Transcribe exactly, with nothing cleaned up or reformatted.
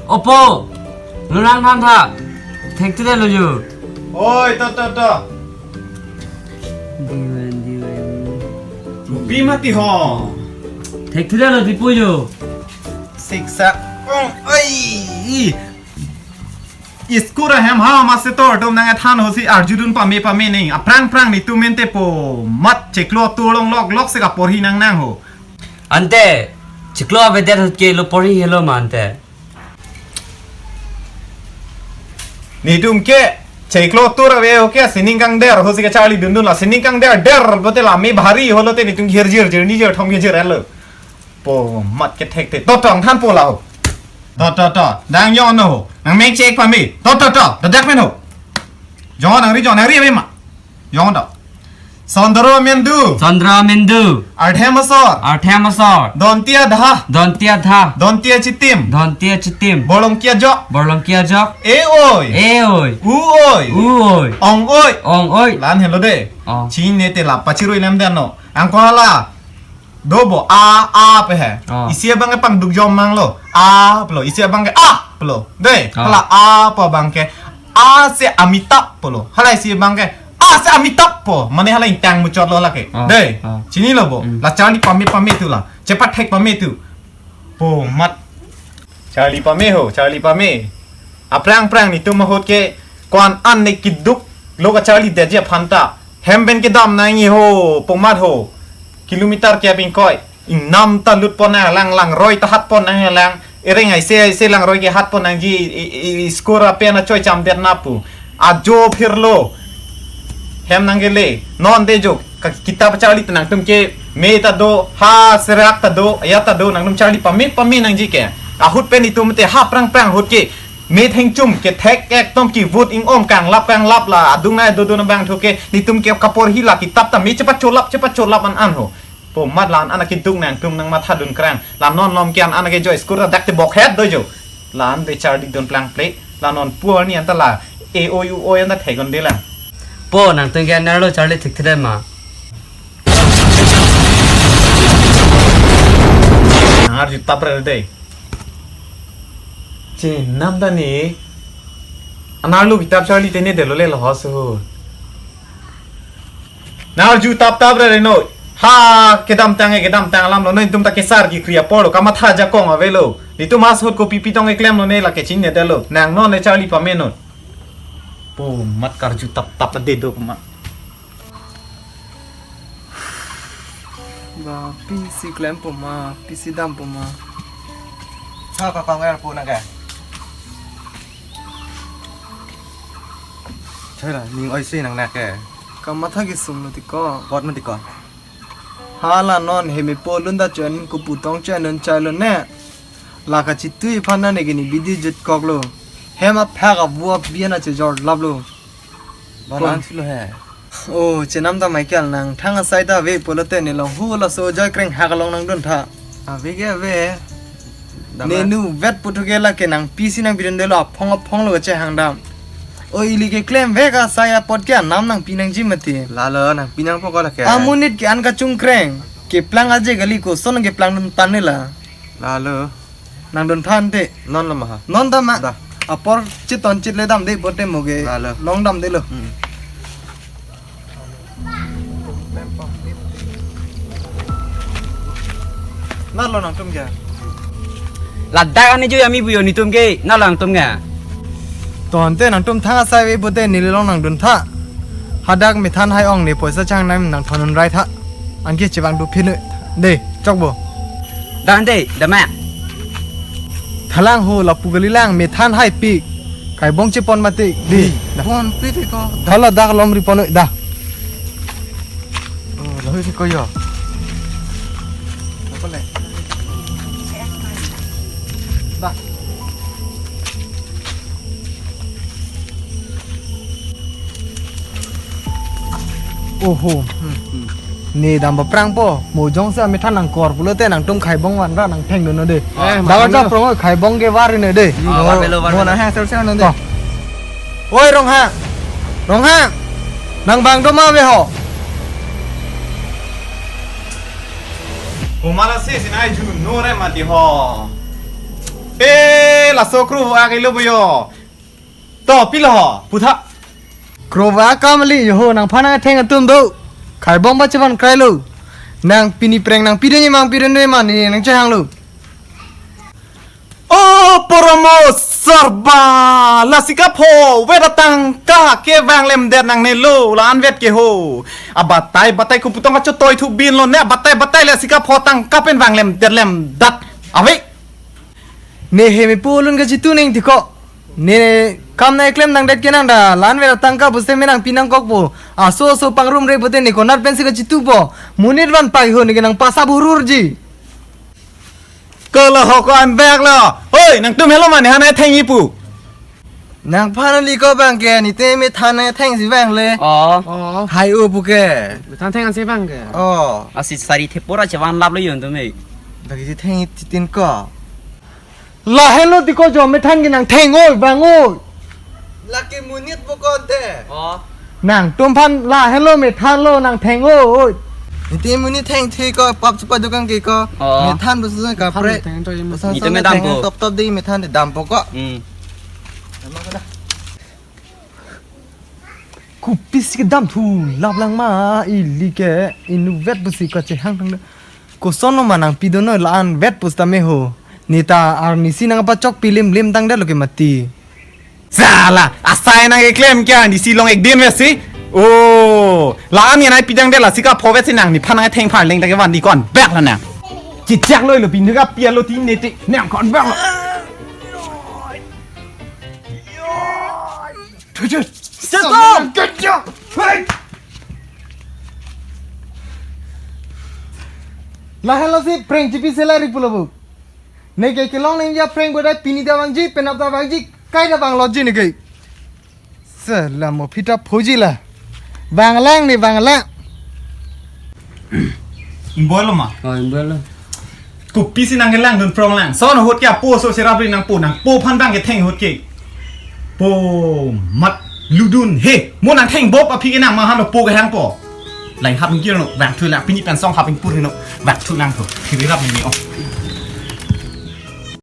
Opo, lo nangthan tha. Thekthe lo jo. Oi, to, to, to. Diwan, diwan. Bi mati ho. Thekthe lo dipo jo. Siksa. Oi. School ahem ha masi tor atum nangthan ho si arjudun pame pame nang. Aphrang phrang netum mente po mat chiklo atur longlok lok si kaporhi nangnang ho. Ante, chiklo avedet ahut ke lo porhi helo ma ante. Netum ke chiklo atur ave ho ke sining kangder ho si kacharli dundun la, sining kangder der pulote la me bhari ho lote netum hirjir jirni jir thom ke jir lo. Po mat ke thekthe. To to nangthanpo la ho. To to to. Dang jong no ho. Nangmek chek pame. To to to. Dadak men ho. Jong nangri jong nangri ave ma. Jong to. Sondro mendu. Sondro mendu. Arthem asor. Arthem asor. Donti adha. Donti adha. Donti achitim. Donti achitim. Borlongki ajok. Borlongki ajok. E oi. E oi. U oi. U oi. Ong oi. Ong oi. La-an helo de. Oh. Chinine te la pachirui nem den no. Angko hala. Do bo a a pe he. Oh. Isi abang ke pangduk jom mang lo. A pulo. Isi abang ke a pulo. De. Oh. Hala a po abang ke. A si Amitabh pulo. Hala isi abang ke. A si Amitabh po. Mane hala ingtang muchot lo lake. Oh. De. Oh. Chinilo bo. Mm. La charli pame pame tu la. Chepathek pame tu. Po mat. Charli pame ho, charli pame. Aphrang phrang netum ahut ke ko-an an ne keduk lo kacharli detji aphan ta. Hem pen kedam nangji ho, po mat ho. Kilometer kep ingkoi. Ingnam ta lutpon nanglang, langroi ta hatpon nanglang. Ereng aise aise langroi ke hatpon nangji, i, i, i, school apen achoi cham det na pu. Ajo phirlo. Hem nangkele. Non de jo. Ka kitap charli te nangtum ke me ta do, ha serak ta do, ya ta do, nangtum charli pame pame nangji ke. Ahut pen itum te ha prang prang ahut ke. Me thengchum ke thek ekdom kevut ing-om kanglap kanglap la. Adung nai do do na bang thu ke. Netum ke kaporhi la kitap ta me chepacholap chepacholap an an ho. Po mat la-an an keduk nangtum nangmatha dun krang. La non lom ke an an ke jo school ta dak te bokhet do jo. La-an de charli dun plangple. La non pu arni an ta la e oi u oi an ta thegon de la. Po nangtum ke nerlo charli thekthe ma. Nang arju tap re de. Chinam ta ni. An arlo kitap charli te ne delo le lo ho su. Nang arju tap tap re no. Ha, kedamtang e, kedamtang alam lo, no, netum ta kesar kekri apor lo, kamatha jakong avelo. Netum mas hot kopi pitong keklem lo ne lake chinine det lo. Nang non le charli pame non. Po mat karju tap tap de do ma. Ba, pisi klempo ma, pisi dampo ma. Sa ka kang er po na ke. Chai la, ning oi si nang na ke. Kamatha kesung lo tiko. Bot ma tiko. Hala non hemi po lun da chen kupu tong chen non chai lo ne. La kachitui aphan na ne kini bidi jit kok lo. Hem aphak avu abian achejor lap lo. Balan Pon. Silo he. Oh, chenam ta Michael nangthang asai ta ave pulote ne long hu laso joi kreng hak along nangdun tha. Ave ke ave. Dam ne ra. Nu vet pu thu ke lake nangpi si nangpidun det lo aphong aphong lo che hang dam. O ili keklem vek asai apot ke anam nangpi nangji mati. Lalo nangpi nangpo ko lake. Amonit ke an kachung kreng. Keplang aje kali koson keplang dun tan ne la. Lalo. Nangdun tha ante. Non lo ma ha. Non dam ma. Da. Apor chiton chit le dam de bote moge. Lalo. Long dam de lo. Hmm. Nalo nangtum ke. Ladak ani jo yami buyo netum ke. Nalo nangtum ke. Tonte nangtum thang asai ave bote neli long nangdun tha. Hadak methan hai ong ne poisa chang nang nangthon un rai tha. Anke chevang dophi noi. De, chokbo. Dante, dama. Thalang ho lapu kali lang methan hai pik. Kaibong chepon mati. De. Pon pi de ko. Thala dak lom ri pon noi da. Oh, lahui si ko yo. Apa le? Da. Oho. Hmm, hmm. Ne dam paprang po. Mo jongsi amethan nangkor pulote nangtum khaibong van ra nangthengdun non de. Eh, dabar mano. Japrong oi khaibong ke var ne de. Hmm, oh, var melo, var mo melo. Na ha sel sel non de. Oh. Oi Ronghang. Ronghang. Nang bang do ma ve ho. Komala se sinai ju no re mati ho. Eh, laso kru akilo boyo. To, pilo ho, putha. Krova kamli yo ho, nangphan nangtheng atum do. Kharbong ba chevan krailo. Nang pini prank nangpi dunji ma, nangpi dunji ma, ne nangchehanglo. Oh, poromo sarba, lasi kapho vet atangka ke vanglemdet nangnelo, la-an vet ke ho. Abatai batai kuputong kachotoi thubinlo ne, abatai batai lasi kapho tangka pen vanglemdet lemdet. Ave. Ne hemi pulun kachitu neng tiko. Ne kam nangklem nangdet ke nang da, la-an vet atangka pusi me nangpi nangkokpo. Aso aso pangrumre pute ne konat pensi kachitupo. Monit van pai ho, ne ke nangpasa bururji. Kolo ho ko-an bag lo. Oi, nangtum helo mane hanai thengji pu. Nangphan ali ko bang ke, nite methan nangthengsi vangle. Oh. Oh. Hai o pu ke. Methan theng ansi bang ke. Oh. Asi sari thepora chevan laplo yon tum e. Bagi si theng titin ko. Lahelo tiko jo, methan ke nangtheng oi, bang oi. Lake monit bokon te. Oh. Nangtumphan lahelo methanlo, nangtheng oi. Nite monit thengthe ko, pap supa dukan ke ko. Oh. Methan bosu kapre. Theng to imu. Bosu nite me dampo. Top top de methan de dampo ko. Hmm. Kopisi kedam thu laplang ma, ili ke inutvet pusi kachehang thang. Koson ma nangpi dun noi, la-an vet pusitame ho. Neta arnisi nangpachokpi limlim tangdetlo ke mati. Sala, asai nangkeklem kya, nisi long ek din vetsi. Oh, la-an nangpi tangdet lasi kapho vetsi nang nephan nangtheng pharleng ta kevan di ko-an bag la nang. Chechak loilo pin ka pia lo tin nete nang ko-an bag lo. Stop! Lahelo si prank chipi selari pulo bu. Neke kelong nangji aprank bodai pini ta vangji, penap ta vangji, kai ta vangloji neke. Sala mo phita phoji la. Vanglang ne vanglang. Imboi lo ma? Oh, imboi lo. Kopisi nangkelang dun prong lang. Son ahut ke apo so serap ri nangpo, nangpo aphan bang ketheng ahut ke. Po mat ludun he. Mo nangtheng bop aphi ke nang ma hano po kehangpo. Lain hap ingkir no, bang thu lang pini pen song hap ingpur no, bang thu lang thu. Kiri rap ni oh.